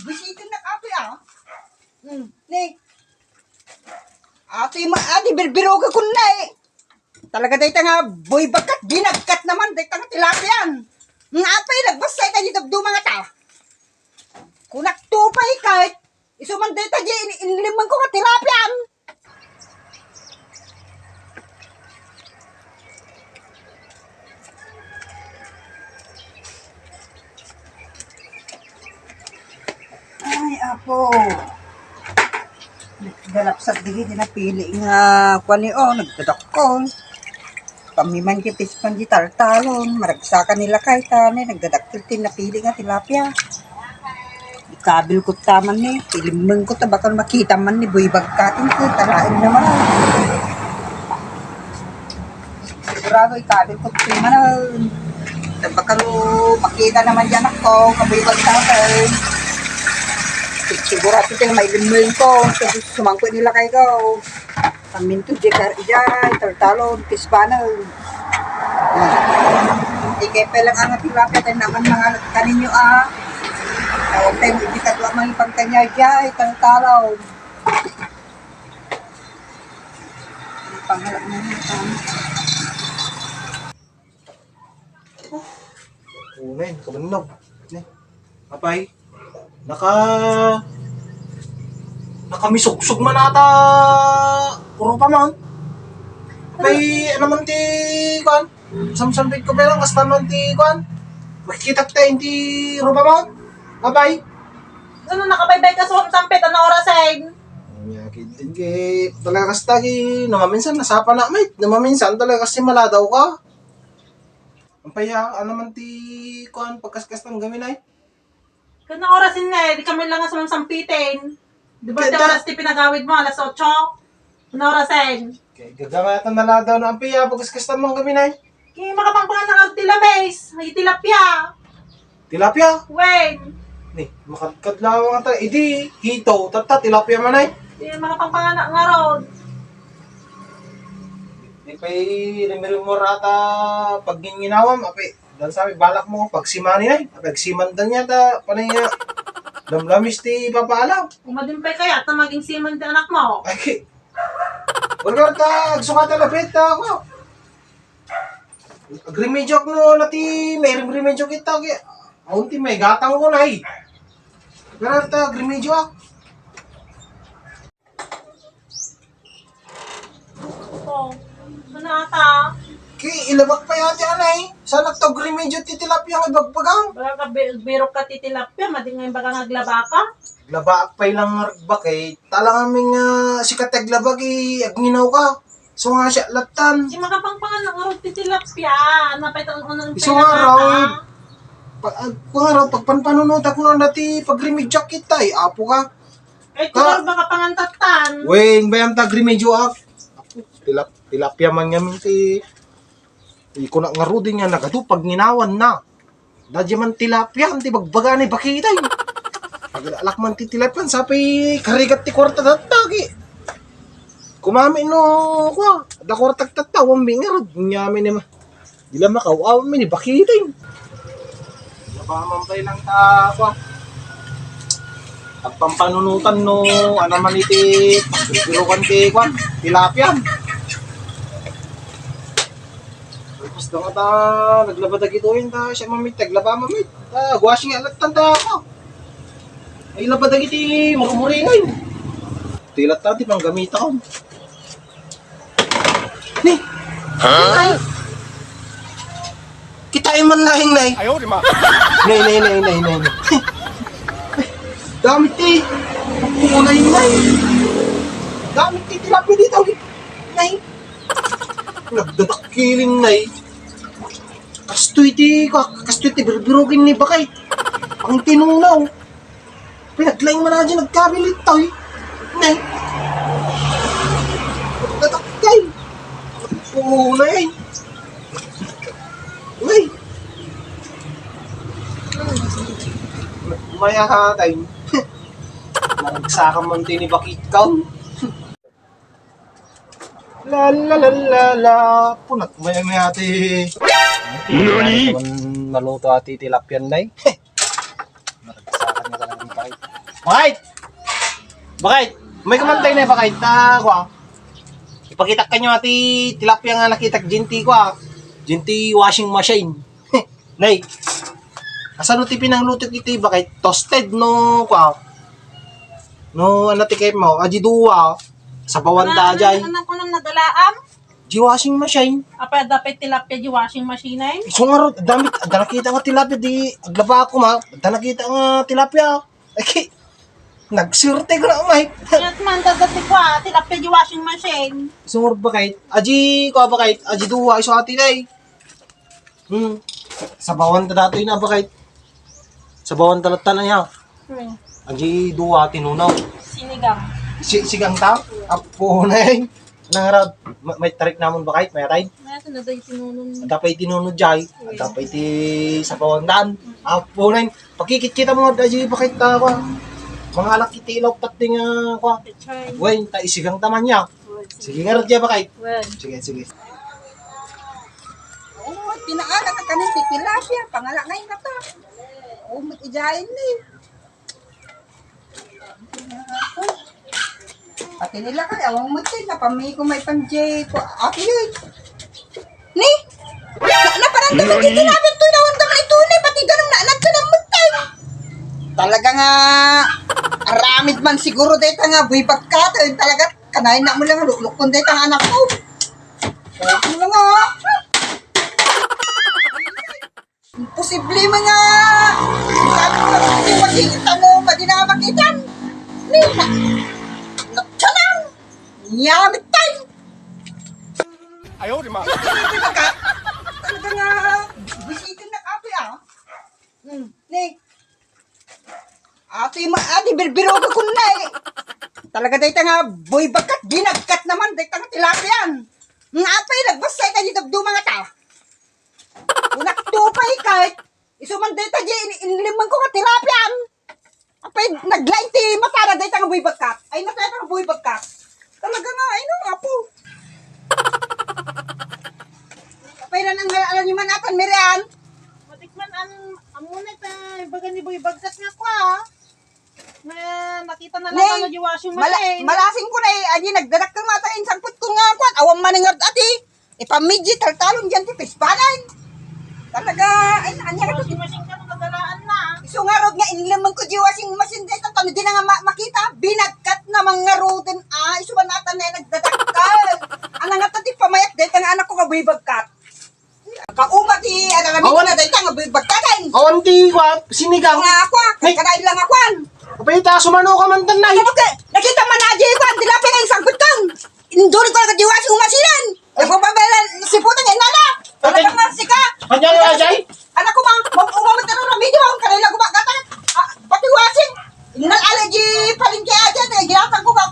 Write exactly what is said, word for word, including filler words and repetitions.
Bisitin na kape, ah. Hmm, ni. Ati ma-, ati birbiro ka kun na, eh. Talaga dayta nga buy bagkat, dinagkat naman, dayta nga tilapian. Nga apay, nagbasay ka ni Dagduma nga ta. Kunak tupay ka, eh. Isu man dayta di in-, inlimang ko nga tilapian. Ay, apo. Galapsat digi di napili nga kuan ni, oh, nagdadakkel. Kami man ti pispan di taltalon, maragsakan ni lakay ta ni nagdadakkel ti napili nga tilapia. Ikabil ko taman ni, ilimmeng ko ta bakal makita man ni Boy Bagkatin ko, talaen naman. Sigurado ikabil ko ti manen. Ta bakal makita naman di anak ko, kaboy Bagkatin. Sigurado ti mailimmeng ko, sumangko ni lakay ko. Paminto, jay kar-, jay, taltalon, pispanen. Ikay pa lang ang tilapia, tayo naman mga kaninyo, ah. Tawag tayo, hindi ka tuwa mang ipagkanya, jay, taltalon. Pangalak na yun, tama. Unay, nakabannog. Ne. Apay, naka-, nakamisugsugan man ata. Puro pa man. Apay, ano man ti, kuan? Samsampit ko, pero kasta man ti, kuan? Makikita kita, hindi, puro pa man. Apay. Ano, nakabaybay ka sa samsampit? Ano orasen? Anya, kidin ki, talaga kasta ki, namaminsan, nasapa na, mate. Namaminsan, talaga kasi maladaw ka. Ampaya, ano man ti, kuan, pagkaskastan gamin ay? Kuna oras inne, di kami lang nga sumamsampitin. Di ba ti oras ti pinagawid mo, alas otso? Kuna orasen? Kay gagawatan na lang daw na ampaya, pagkaskastan mo gamin ay? Kay makapangpangan na ti labes, ay tilapia. Tilapia? Wen. Ni, makadkad lang ta. Idi, hito, tatta, tilapia man ay. Kay makapangpangan na nga rod. Di pay rimrimor ata pagginginawam, api, dan sabi, balak mo, pagsimani na, pagsimandan niya, ta, panay nga, lamlamis ti papaalaw. Umadin pay kaya, ta maging siman ti anak mo. Ay, wala ta, agsukat na lapit, ta, ako. Agrimedyo ak no, nati, may rimremedyo kita, kaya, awan ti may gatang ko na, eh. Wala ta, agrimedyo ak. Oh, ano ata? Ki, ilabak pa yata yan, eh. Sana to grimidyo ti tilapia nga ibagbagang. Baga ka bi-, birok ka ti tilapia, madi nga yung baga nga aglaba ka. Labaak pay lang nga ragbak, eh. Talang aming, ah, sikat aglabak, eh, agnginaw ka. So nga siya, latan. Di makapangpangan ng arog ti tilapia. Ano pa itong unang Iso nga raw, pa, ag-, nga raw, pagpanpanunutak mo na ti pagrimidyak kita, eh. Apo ka. Ay, Ka- tulog baka pangantattan. Weng, bayam ta grimidyo ak. Tilap-, tilapia man ngamin ti, iko na nga rudi nga nagadu pag nginawan na. Dadya man tilapia, ti bagbaga ni bakitay. Pag alak man ti tilapia, sapay karigat ti kwarta dattagi. Kumami no, kwa, da kwarta tatta, wambi nga rud, nyami ni ma. Dila makaaw-aw mi ni bakiting. Napaman pay lang ta, kwa. Agpampanunutan no, ano man iti, birukan ti, kwa, tilapian. Tapos da nga ta, naglaba dagitoyen ta, siya mamit, naglaba mamit. Ah, guwasing nga alattan ta, kwa. Ay, laba dagiti murmuringay. Tilat ta, ti panggamita ko. Ni? Huh? Nay. Kita man laing, Nay. Ayaw, di ma. Nay, nay, nay, nay, nay, nay. Dami ti. Punay, Nay. Dami ti tilapia dito. Nay. Nagdadakkiling, Nay. Kastoy ti, ka-, kastoy ti birbirukin ni Bakay. Ang tinunaw. Pinaglaing man aja nagkabilit tayo, eh. Nay. Tatakay. Oo, nay. Nay. Maya ka, tay. Nagsakan man tinibakit ka. La, la, la, la, la. Punat maya, maya, ate. Nani? Naman maluto ati tilapian, nay. Maragsakan na talaga ni Bay. Bakit? Bakit? May kumantay na, bakit? Ah, kwa. Ipakitak kaniak ti tilapia nga nakitak diay ti, kwa. Diay ti washing machine. Nay, kasano ti pinangluto iti, bakit? Toasted no, kwa. No, ano ti kayatmo? Adi dua. Sabawan da, ajay. Anak ko nang nagalaam. Di washing machine. Apay, adda pay tilapia di washing machine ay? Isu ngarud, adda nakita nga tilapia di, aglaba ako ma, adda nakita nga tilapia. Ay, nagsirte ko na, umay. Kayat man, adda ti kwa, tilapia di washing machine. Isu ngarud, bakit? Adi, kwa, bakit? Adi dua, isu ati, day. Hmm. Sabawan ta datoy na, bakit? Sabawan ta latta na, ya. Hmm. Adi dua, tinunaw. Sinigang. Si-, sigang ta? Apo na, eh. Nangarad, ma-, may tarik namon, bakit? May atay? May ato na daw tinunun. Adda pay tinunod, jay. Sige. Adda pay ti sabawan daan. Apo na, eh. Pakikit-kita mo, adda, jay, bakit ta, kwa? Mga alak iti ilaw, pati nga, kwa? Pechay. Wen, ta isigang ta man, ya. Sige, ngarud, jay, bakit? Wen. Sige, sige. Oo, tinaanak ka kanin ti tilapia, pangala ngay mata. Oo, mag-ijayin ni. Pati nila kay, awang mo ti, napamiko may pang-J ko. Ate, yoy. Ni? Na, naparanda mo ti tilapia to, naundang ito ni, pati ganun na, nagkanang magtay. Talaga nga, aramid man siguro dito nga, buy bagkat, talaga, kanay na mo lang, luklukon dito ang anak ko. Ano nga? Imposible man nga. Sabi ko, "Hindi makikita mo, pwede na makitan." Ni, na, na, tiyan lang. Nyamit tayo. Ayaw, di ma. Talaga nga, bisitin na kape, ah. Hmm, ni. Ate, ma-, ate, birbiro ka kun na, eh. Talaga, dayta nga, buy bagkat, ginagkat naman, dayta nga, tilapian. Nga, apay, nagbasay tayo, dabdo, mga ta. Unak to pa ikat. Isu man dayta di in-, inlimang ko nga tilapian. Apay, naglain ti matana dayta nga buy bagkat. Ay, na dayta nga buy bagkat. Talaga nga, ay no, apo. Apay na nang alam ni manatan, Mirian. Matikman ang amunit, ah, baga ni buy bagkat nga kwa, ah. Nga nakita na lang ano di washing machine. Malasing ko na eh, adi nagdadakkel mata insangput ko nga kwan, awan man nga ati. Ipamidji, taltalon diyan ti pisbalan. Talaga, ay, anya ka to. Washing machine ka, nagalaan na. Isu nga rod nga inlemon ko di washing machine, dahil ito, ano, di na nga ma-, makita. Binagkat na mga roden, ah, isu man ata na nagdadakkel. Ano nga to, di pamayak, dahil nga anak ko, kabuy bagkat. Kauma ti, ano, awan na, dahil nga buy bagkatan. Awan ti, wa, sinigang. Nga ako, ah, kanain lang ako, ah. Apay, ta, sumano ka man, tanay. Ano ka, nakita man na, di ko, ang tilapia nga, isang kutang. Induri ko agad yung washing machine. Ay, papabelan, si putang ina na. Talagang nga sika. Kanya nga, Ajay? Anak ko, ma, ma-, umawit na rin ang video, ang kanila gumagatan. Ah, pati washing. Innal allergy, palengke aja, eh, ginatan ko, ma,